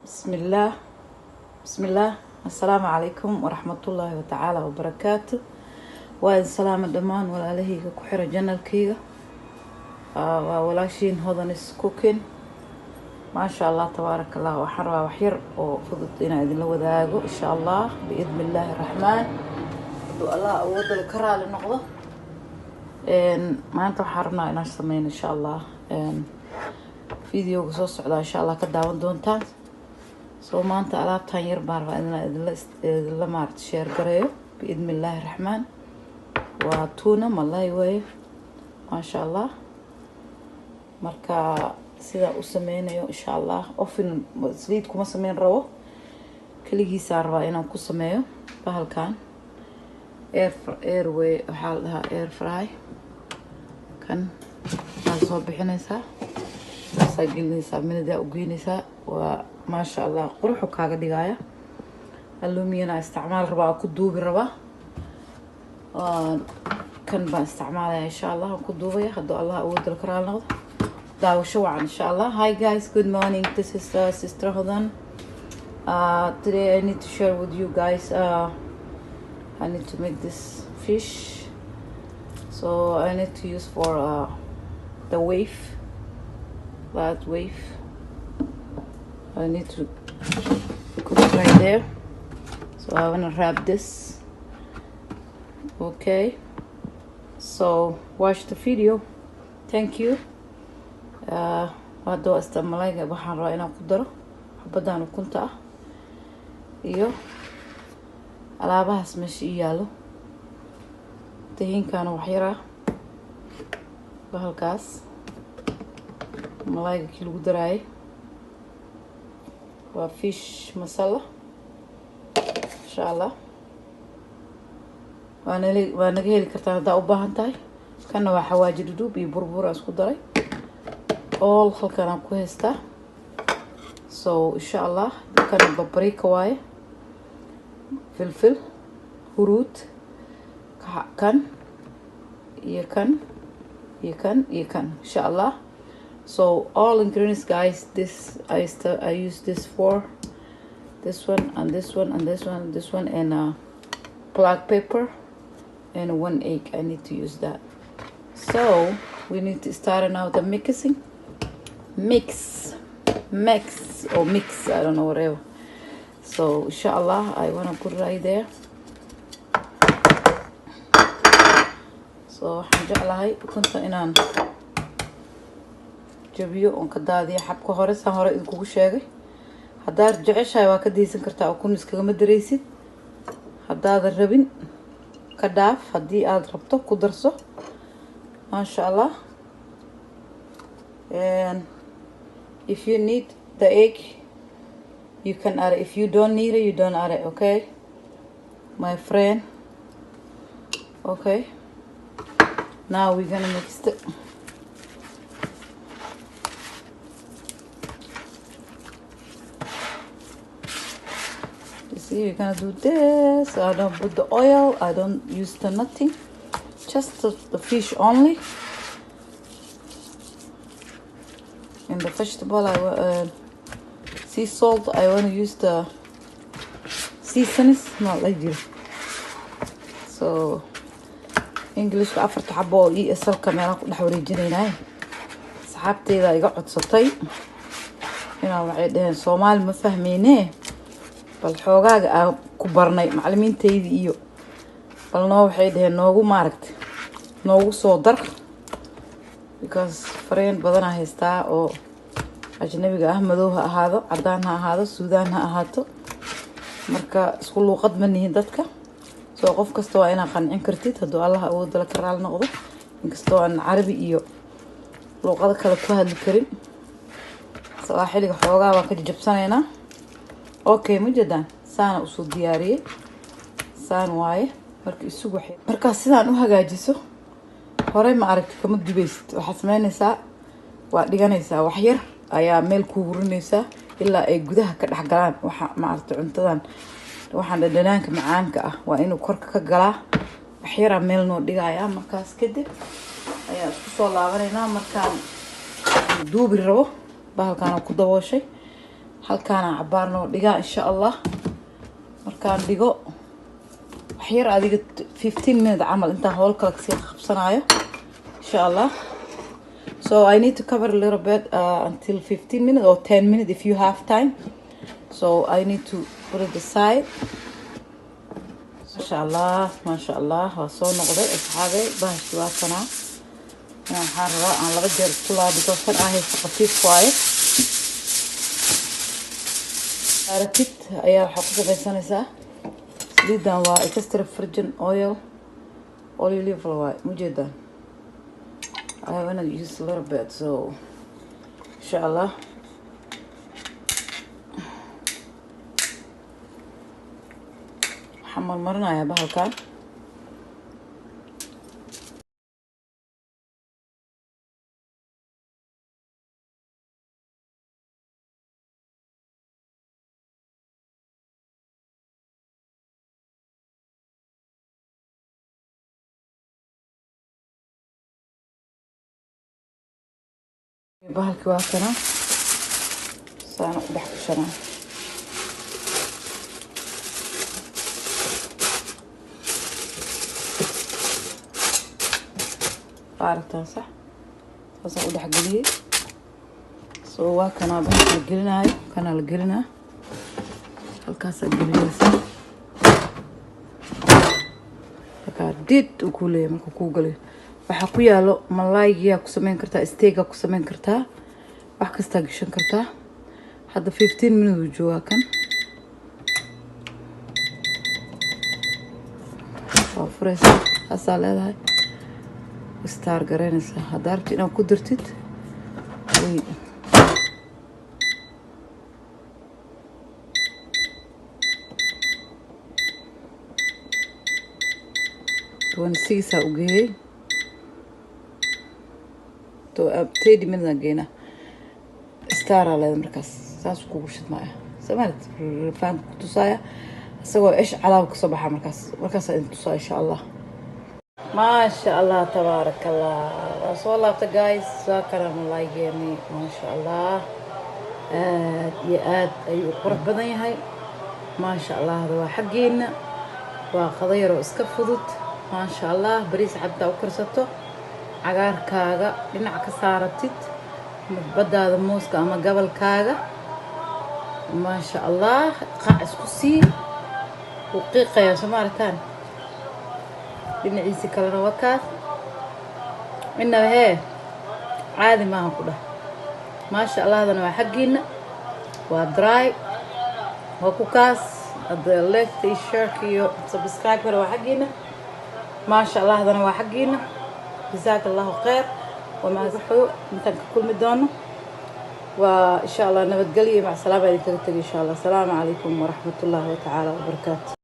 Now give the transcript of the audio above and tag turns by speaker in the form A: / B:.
A: Bismillaah, bismillaah. Assalaamu calaykum waraxmatullaahi watacaala wabarakaatu. Waa idin salaama dhammaan walaalahayga ku xira channelkayga. Waa walaashiin Hodanis Cooking. Maasha Allah, tabaaraka Allah. Waxaan rabaa wax yar oo fudud inaan idinla wadaago, insha Allah, biidni illaahi raxmaan, hadduu Allah awoodala ka raali noqdo. Maanta waxaan rabnaa inaan sameyno, insha Allah, videoga soo socdaa, insha Allah, ka daawan doontaan. Soo maanta alaabtan yar baan rabaa inaan idinla maarata share gareeyo, biidni illaahi raxmaan. Waa tuna malay waaye, maasha Allah. Marka sidaa u sameynayo, insha Allah, oven saliid kuma sameyn rabo, keligiisaan rabaa inaan ku sameeyo bahalkan airway waxaa la dhahaa, air fry. Kan waxaad soo bixinaysaa, saasaa gelinaysaa, minadaa u geynaysaa. Waa maasha Allah, quruxu kaaga dhigaya. Aluminium isticmaal rabaa, ku duubi rabaa. Kan baan isticmaalaya, insha Allah, aan ku duubaya, hadduu Allah awoodala ka raali noqdo. Daawasho wacan, insha Allah. Hi guys, good morning. This is Sister Hodan. Today I need to share with you guys, I need to make this fish, so I need to use for the wave, that wave I need to cook it right there. So I want to wrap this. Okay, so watch the video. Thank you. Hadda waa isticmaalayga. Waxaan rabaa inaan ku daro xabadan ukunta ah iyo alaabahaas meesha ii yaalo. Tahiinkaana waxyar ah, bahalkaas malayga kii lagu daraayay, waa fish masala, insha Allah. Waa naga heli kartaan haddaa u baahan tahay. Kana waa xawaaji dhudhuub iyo burbur aan isku daray, all halkan aan ku haystaa. So insha Allah, kana paprika waaye, filfil huruud, kan iyo kan iyo kan iyo kan, insha Allah. So all ingredients, guys, this I use this for this one and this one and this one and this one and black pepper and one egg. I need to use that. So we need to start now the mixing, mix, mix or mix, I don't know, whatever. So inshallah, I want to put right there. So waxaan jeclahay ukunta inaan jabiyo oon ka daadiyo xabka hore, saan hore idinkugu sheegay. Haddaad jeceshahay, waa ka daysan kartaa, ukun iskagama daraysid. Haddaadan rabin, ka dhaaf. Haddii aada rabto, ku darso, maasha Allah. And if you need the egg, you can add it. If you don't need it, you don't add it. Okay, my friend? Okay, now we're gonna mix it. You see, we're gonna do this. I don't put the oil, I don't use the nothing, just the fish only. In the vegetable, I sea salt. I want to use the seasonings, not like you. So Englishka afarta xabo oo io asalka meelaan ku dhex wareejinaynay. Asxaabteyda iga codsatay inaan, waxay dhaheen, "Soomaali ma fahmeyne, bal xoogaaga aan ku barnay macalimiinteydii iyo bal noo," waxay dhaheen, "noogu maaragtay, noogu soo dar," because friend badanaa haystaa oo ajnabiga ah, madow ha ahaado, cadaan ha ahaado, suudaan ha ahaato. Marka isku luuqad ma nihin dadka. Soo qof kasta waa inaad qancin kartid, hadduu Allah awoodala ka raali noqdo, inkastoo aan carabi iyo luuqado kale ku hadli karin. Sawaaxiliga xoogaa baan ka jajabsanaynaa. Okay, ma jeedaan? Saana usoo diyaariyey, saan waaye. Marka isugu markaa sidaan u hagaajiso, horey ma aragti, kama dubaysid. Waxaad sameynaysaa, waa dhiganaysaa, wax yar ayaa meel ku hurinaysaa ilaa ay gudaha ka dhex galaan. Waxa maaragtay cuntadan, waxaan dhadhanaanka macaanka ah waa inuu korka ka galaa. Wax yaraa meel noo dhigayaa. Markaas kadib ayaa isku soo laabanaynaa markaan duubi rabo. Bahalkaana ku dabooshay. Halkaana cabaar noo dhigaa, insha Allah. Markaan dhigo waxyar, adiga 15 minute camal, intaan howl kale kasii qabsanayo, insha Allah. So I need to cover a little bit until 15 minutes or 10 minutes if you have time. So I need to put it aside. Maasha Allah, maasha Allah, waa soo noqday, asxaabey. Bahashi waa kanaa. Inaan waxaan rabaa aan laba jeer isku laabo, because kan aa haysta khafiif waaye. Aragtid ayaa waxaa ku samaysanaysaa. Saliidan waa extra virgin oil, olive waaye, mujeedaan. I wanna use a little bit, so insha Allah waxaan marmarinayaa bahalkan. Bahalkii waa kana, saana u dhex gashanaa. Waa aragtaan, sax? Saasaan u dhexgeliyey. So waa kanaa bahalka la gelinaayo, kanaa la gelinaa, halkaasaa gelinaysa. Markaa did uu kuu leeyahay, marka kuu galayo, waxaa ku yaalo malaygiyaa ku sameyn kartaa, steak-gaa ku sameyn kartaa, wax kastaa gashan kartaa. Hadda 15 minute uu joogaa kan. Waa fureysaa, saasaa leedahay, start garaynaysaa. Haddaa rabti inaad ku dartid way 26 aa u geeyey, 30 minutes aan geynaa. Start aa leeda, markaas saas kugu shidmaya. Somalit faanka ku tusaaya isagoo ish calaaba kasoo baxaa. Markaas markaasaa idin tusaa, insha Allah. Maasha Allah, tabaaraka Allah. Waa soo laabta, guys. Waa kana malaygeeni, maasha Allah, aad iyo aad ayuu u qurux badan yahay, maasha Allah. Hada waa xaggeena, waa qado yaroo iska fudud, maasha Allah. Bariis caddaa u karsato, cagaarkaaga dhinac ka saaratid, badaada muuska ama gabalkaaga, maasha Allah, qac isku sii wuu qiiqayaa. Soo ma aragtaan? Dhinaciisi kalena waa kaas. Inaba hee caadi maaha ku dhah. Maasha Allahdana waa xaggiina, waa dry, waa ku kaas. Hadda like iyo share iyo subscribe-kana waa xaggiina. Maasha Allahdana waa xaggiina. Jazaaka Allahu khayr. Wamaaxo intaan ka kulmi doono waa insha Allah nabadgelyo. Mac salaama idinkaga tegay, insha Allah. Asalaamu calaykum waraxmat ullaahi watacaala wabarakaatu.